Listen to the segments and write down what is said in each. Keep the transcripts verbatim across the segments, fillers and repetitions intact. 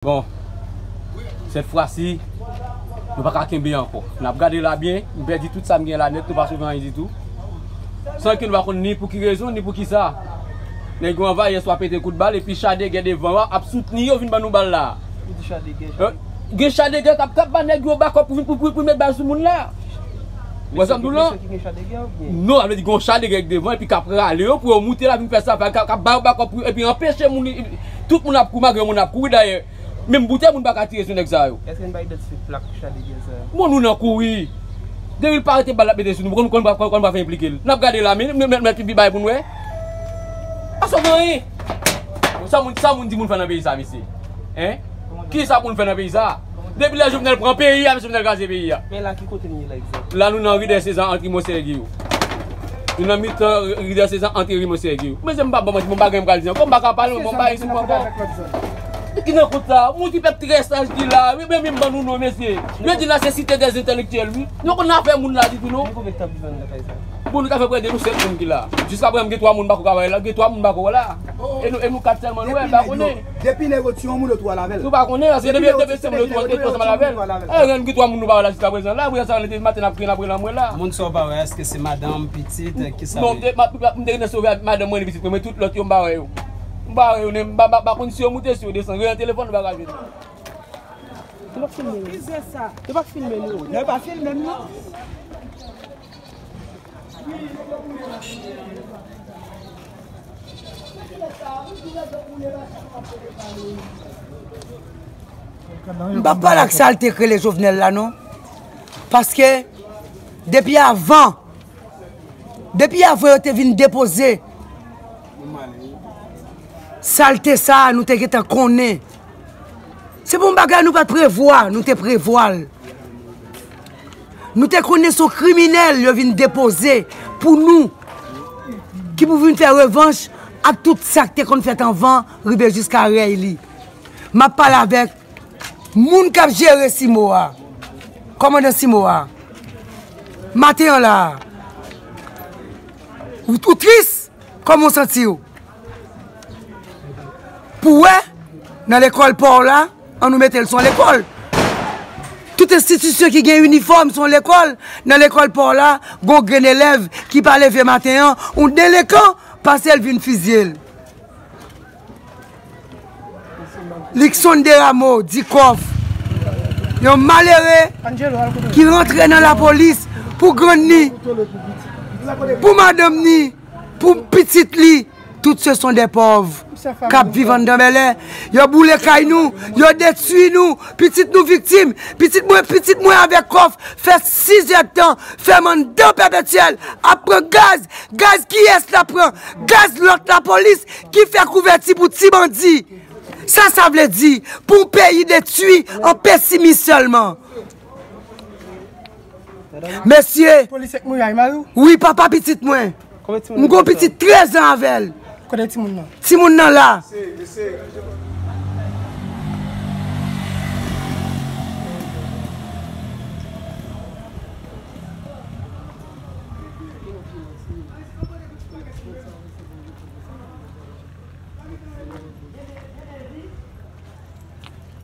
Bon, sèt fwa si, nou pa ka kenbe ankò. N ap gade la byen, m pèdi tout sa m gen la nèt, nou pa sove anyen ditou. San ke nou pa konn ni pou ki rezon, ni pou ki sa. Nèg yo anvayi yèswa pete kout bal, epi cha de gè devan an ap soutni yo vin ban nou bal la. Ou di cha de gè, cha de gè. Gen cha de gè k ap, k ap ba nèg yo bakòp pou vin, pou, pou, pou met bal sou moun la. Ou wè sa m di w lan? Non, sa vle di gen yon cha de gè k devan, epi k ap rale yo pou yo moute la vin fè sa, k ap, k ap ba yo bakòp pou, epi anpeche moun, tout moun ap kouri, malgre yon moun ap kouri dayè. Menm boutèy moun pa ka tire sou nèg sa yo. Èske n pa idantifye plak cha de gè sa yo? Bon, nou nan kouri. Depi l pa rete bal l ap mete sou nou, konn, konn, konn, konn pa fè enplike l. N ap gade la, men, men, men, men, men, bay pou n wè. Pa sove anyen. Sa moun, sa moun di moun fè nan peyi sa, mesye? Hein? Ki sa moun fè nan peyi sa? Depi lè Jovenel pran peyi a, mesye Jovenel kraze peyi a. Men la, ki kote n ye la, egzak? La, nou nan ri dè Seza, antre Monseyè Giyo. Nou nan mitan ri dè Seza, antre ri Monseyè Giyo. Mesye, m pa ban manti, bon bagay m pral di ankò, m pa ka pale, bon bagay sou ankò. Ki nan kont sa? Moun ki pèp trè saj ki la, wi, men, men, ban nou non, mesye. Yo di la, se site dè entèlektyèl, wi. Nou konn afè moun la ditou, non? Bon, nou ka fè prè de nou sèt moun ki la. Jiskaprezan, m gen twa moun m pako ka wè la. Gen twa moun m pako wè la. E nou, e nou kat sèlman nou wè, m pa konnen. Depi nèg yo tiye yon moun, yo tou al avè l. Nou pa konnen, paske depi, depi se moun yo tou, yo te ansanm avè l. E, gen twa moun nou pa wè la jiskaprezan. La, wi, sa, depi maten n ap kriye, n ap rele anmwe la. Moun sa w pa wè, èske se madanm, pitit, ki sa? Non, m te, m, m, m te gentan sove madanm mwen, pitit mwen, men tout lòt yo, m pa wè yo. M pa wè yo, men m pa, pa, pa konn si yo moute, si yo desann. Gen yon telefòn, nou pa ka jwenn. Yo pa filme nou. Yo pa filme nou. Yo pa filme nou. M pa pale ak sa l te k rele Jovenel la, non. Paske depi avan, depi avan yo te vin depoze salte sa a, nou te gentan konnen. Se pa yon bagay nou pa t prevwa, nou te prevwa l. Nou te konnen se yon kriminèl yo vin depoze pou nou, ki pou vin fè revanch ak tout sa k te konn fèt anvan, rive jiska rèy li. M ap pale avèk moun k ap jere Simo a, kòmandan Simo a. Maten an la a, ou, ou tris? Kòman w santi w? Pou wè, nan lekòl pa w la, an nou mete l se yon lekòl. Tout enstitisyon ki gen inifòm se yon lekòl. Nan lekòl pa w la, gon grenn elèv ki pa leve maten an, yon delenkan, pase l vin fizye l. Luckson Desrameaux, Dikòf, yon malere ki rantre nan lapolis pou grann ni, pou madanm ni, pou pitit li. Tout ce sont des pauvres k ap viv anndan Bèlè. Yo boule kay nou, yo detwi nou, pitit nou viktim. Pitit mwen, pitit mwen avèk Kòf fè sis èdtan fèmen anndan Pèpetyèl, ap pran gaz. Gaz kiyès l ap pran? Gaz lòt lapolis ki fè kouvèti pou ti bandi. Sa sa vle di pou yon peyi detwi an pesimis sèlman? Mesye, polisye k mouri a, mari w? Wi, papa pitit mwen. M gon pitit trèz an avè l. Kote timoun nan? Timoun nan la.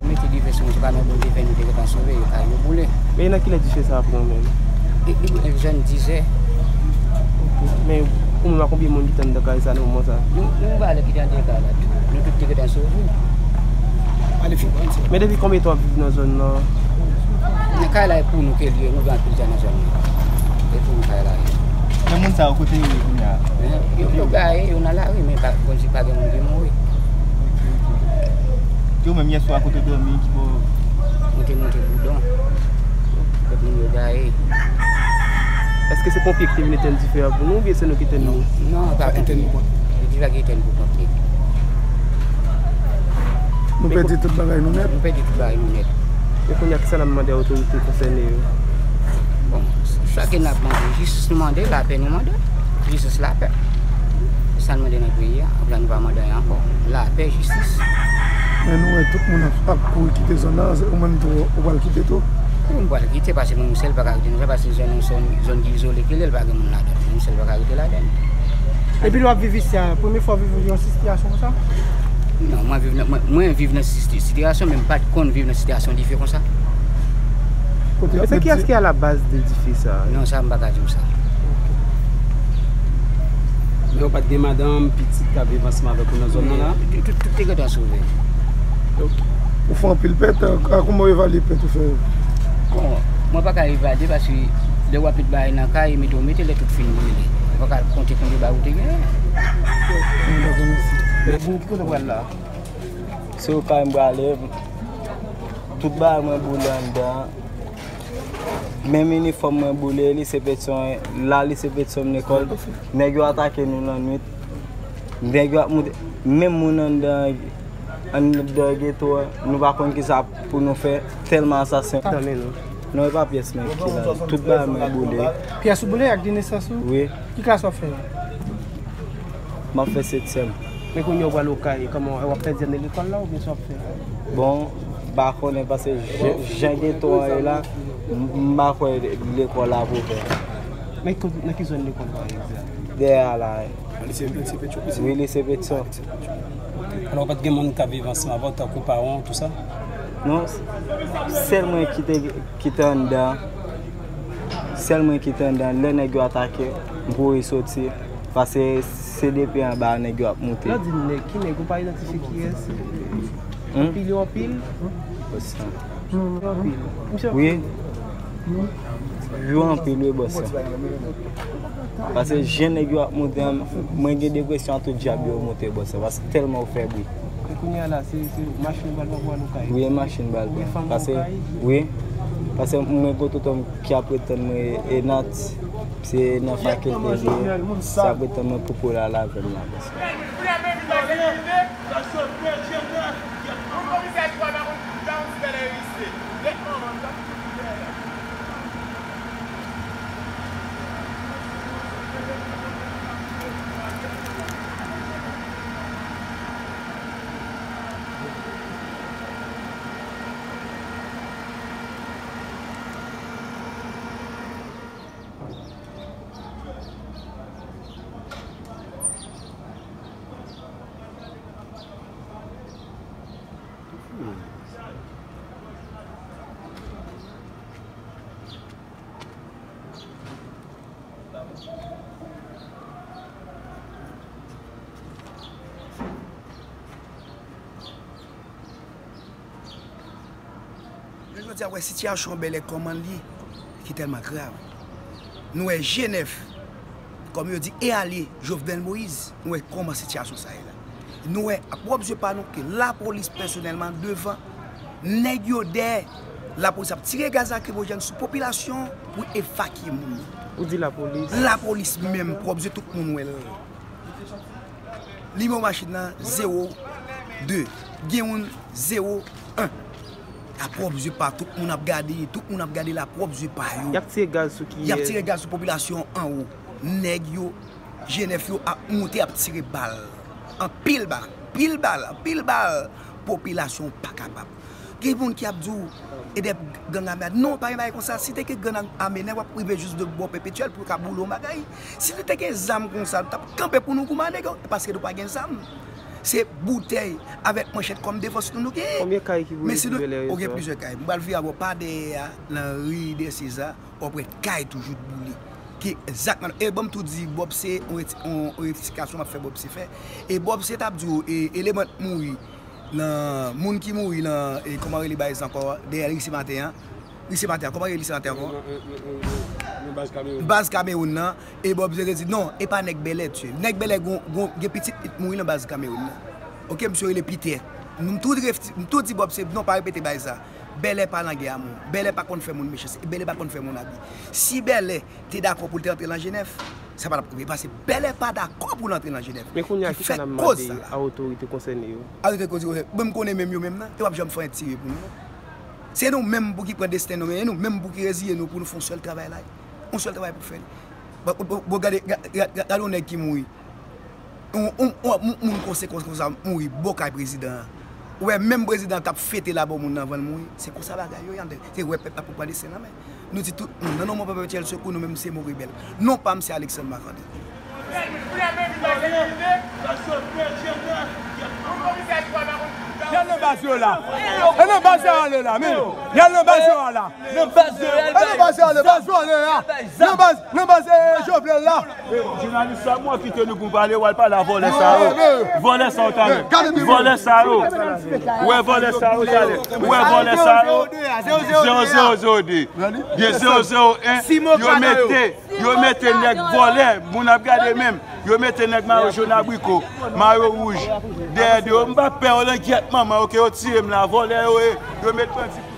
Mete dife sou nou, se pa nan Bondye fè nou te gentan sove, yo kay yo boule. Men nan kilè dife sa a pran menm? E, e, e, zòn dizè. Ok. Men ou menm, a konbyen moun ki te anndan kay sa nan moman sa a? Nou, nou pa lè ki te anndan kay la tou. Nou tout te gentan sove. Men depi konbyen tan w ap viv nan zòn nan? Nan kay la, e pou nou ke l ye, nou gen anpil jan nan zòn nan. E pou nou kay la ye. Men moun sa yo, kote yo ye kounye a? Yo, yo gaye, yo nan lari, men pa, kòmsi pa gen moun ki mouri. Ok, ok. Yo menm yèswa kote w dòmi, ki bò? Mwen te monte Boudon. Kot moun yo gaye. Èske se ponpye ki te vin etenn dife a pou nou, oubyen se nou ki etenn li? Non, pa ponpye. Li di pa ki etenn pou ponpye. Nou pèdi tout bagay nou nèt. Nou pèdi tout bagay nou nèt. E kounye a, kisa n ap mande a otorite konsène yo? Bon, sa ke n ap mande, jistis nou mande, lapè nou mande. Jistis, lapè. Se sa n mande nan peyi a. Apre nou pa mande anyen ankò. Lapè, jistis. Men nou wè tout moun ap, ap kouri kite zòn nan, se ou menm tou, ou pral kite tou? Wi, m pral kite, paske moun sèl pa ka rete nan sa, paske se yon zòn, zòn ki izole ke l ye, l pa gen moun ladan l. Moun sèl pa ka rete ladan l. Epi lè w ap viv isi a, premye fwa w viv yon sitiyasyon konsa? Non, mwen viv nan, mwen, mwen viv nan siti-, sitiyasyon, men m pa t konn viv nan sitiyasyon dife konsa. Kote y ap Se met kiyès di- ki alabaz de dife sa a? Non, sa m pa ka di w sa. Men ou pa t gen madanm, pitit k ap viv ansanm avèk ou nan zòn nan la? Tout, tout, tout te gentan sove. Ok. Ou fè anpil pèt, a, a, kòman w evalye pèt ou fè yo? Bon, mwen pa ka evalye paske lè w ap met bagay nan kay, mete w mete, lè tout fin brile. Ou pa ka konte konbyen bagay ou te genyen. Bon, ki kote w pral la? Se okay m prale, tout bagay mwen boule anndan. Menm inifòm mwen boule, lise Petisyon, la lise Petisyon m lekòl, nèg yo atake nou lannwit. Nèg yo ap moute, menm moun anndan, anndan geto a, nou pa konn kisa pou nou fè, tèlman asasen. Nan men nou. Non, e pa pyès mwen ki la. Tout bagay mwen boule. Pyès ou boule ak de nesans ou? Wi. Ki klas w ap fè? M ap fè setyèm. Men kounye a w pral okay, kòman, w ap pèdi ane lekòl la oubyen sa w ap fè? Bon, m pa konnen paske jan, jan geto an ye la, m, m pa kwè lekòl la pou fè. Men ko-, nan ki zòn lekòl pa egzak? Dèyè a la. Lise, lise Petyon? Wi, lise Petyon. Alò, ou pa t gen moun k ap viv ansanm avè w, tankou paran w, tou sa? Non, sèl mwen ki te, ki te anndan. Sèl mwen ki te anndan. Lè nèg yo atake, m kouri soti. Paske se depi anba nèg yo ap moute. Lè w di nèg, ki nèg? Ou pa idantifye kiyès? Hmm? Anpil yo anpil? Yo anpil. Misye Wi. Yo anpil, wi, bòs. Paske jan nèg yo ap moute an, mwen gen depresyon a tout djab yo moute, bòs. Paske tèlman yo fè bri. E kounye a la, se, se machin bal pran pou al okay? Wi, e machin bal pran. Paske, wi, paske mwen gen tonton m ki ap ret tann mwen, e Nat, se nan fakilte li ye, sa ap ret tann mwen pou pou l al avè m la, bòs. Jodi a, wè sitiyasyon Bèlè kòman l ye, ki tèlman grav. Nou wè G nèf, kòm yo di, e alye Jovenel Moïse, nou wè kòman sitiyasyon sa ye la. Nou wè, ak pwòp zye pa nou, ke lapolis pèsonèlman devan, nèg yo dèyè, lapolis ap tire gaz lakrimojèn sou popilasyon pou evakye moun yo. Ou di lapolis? Lapolis menm, pwòp zye tout moun wè l. Nimewo machin nan, zewo de. Gen moun, zewo en. A pwòp zye pa tout moun ap gade, tout moun ap gade l a pwòp zye pa yo. Y ap tire gaz sou kiyès? Y ap tire gaz sou popilasyon anwo. Nèg yo, G nèf yo ap moute, ap tire bal. Anpil bal, anpil bal, anpil bal. Popilasyon pa kapab. Gen moun ki ap di w, e de gang ame a. Non, pa gen bagay konsa. Si te gen gang ame, nèg w ap rive jis de bò Pèpetyèl pou yo ka boule yon bagay. Si nou te gen zam konsa, nou t ap kanpe pou nou kouman nèg yo, paske nou pa gen zam. Se boutèy avèk manchèt kòm defans nou, nou genyen. Konbyen kay ki boule pi bèlè yo? O, gen plizyè kay. M pral vire abò pa dèyè a, nan ri de Seza, w ap wè kay toujou boule. Ki egzakteman. E ban m tou di, Bob se yon reti-, yon, yon rektifikasyon m ap fè Bob se fè. E Bob se t ap di w, e, eleman t mouri nan, moun ki mouri nan, e, kòman rele bagay sa ankò, dèyè lise Maten an. Lise Maten an, kòman rele lise Maten an ankò? Nan, nan, nan, nan, nan, nan baz Kamewoun. Baz Kamewoun nan, e Bob se te di, non, e pa nèg Bèlè tiye. Nèg Bèlè gon, gon, gen pitit li t mouri nan baz Kamewoun nan. Oke, misye rele Pitè. M tou di, m tou di Bob se, non, pa repete bagay sa. Bèlè pa nan gè a, mon. Bèlè pa konn fè moun mechanste. Bèlè pa konn fè moun abi. Si Bèlè te dakò pou l te antre nan G nèf, sa pa t ap rive, paske Bèlè pa dakò pou l antre nan G nèf. Men kounye a, ki fè koz sa la. Ki sa n ap mande a otorite konsène yo? A otorite konsène yo, bon, m konnen menm yo menm nan, yo p ap janm fè anyen tire pou nou, non. Se nou menm pou ki pran desten nou, men e nou menm pou ki reziye nou pou nou fè yon sèl travay la. Yon sèl travay pou fè. Bon, bon, bon, bon, gade, ga-, ga-, ga-, gade yon nèg ki mouri. Yon, yon, yon, yon moun konsekans konsa mouri bò kay prezidan an. Ou wè menm prezidan an k ap fete labò moun nan anvan l mouri. Se konsa bagay yo ye, se wè pèp la pou pran desten nan men. Nou di tout moun, nan non mwen Pèpetyèl Sekou, nou menm se Mori Bèl. Non pa m se Alexandre Marc André. Baz yo la. E nan baz yo ale la, men. Y al nan baz yo a la. Nan baz yo, y al bay zam. Nan baz yo ale, baz vòlè a. Nan baz, nan baz, eh, Jovenel la. Jounalis sa, mwen kite nou pou pale, w al pale a vòlè sa yo. Vòlè sa yo talè. Vòlè sa yo. Wè vòlè sa yo talè. Wè vòlè sa yo. Zewo zewo zewo de. Gen zewo zewo en. Yo mete, yo mete nèg vòlè. Moun ap gade menm. Yo mete nèg mayo jòn abriko, mayo wouj. Dèyè de yo, m pa pè yo nan gyèt manman yo ke yo tiye m la, vòlè yo ye. Yo met bandi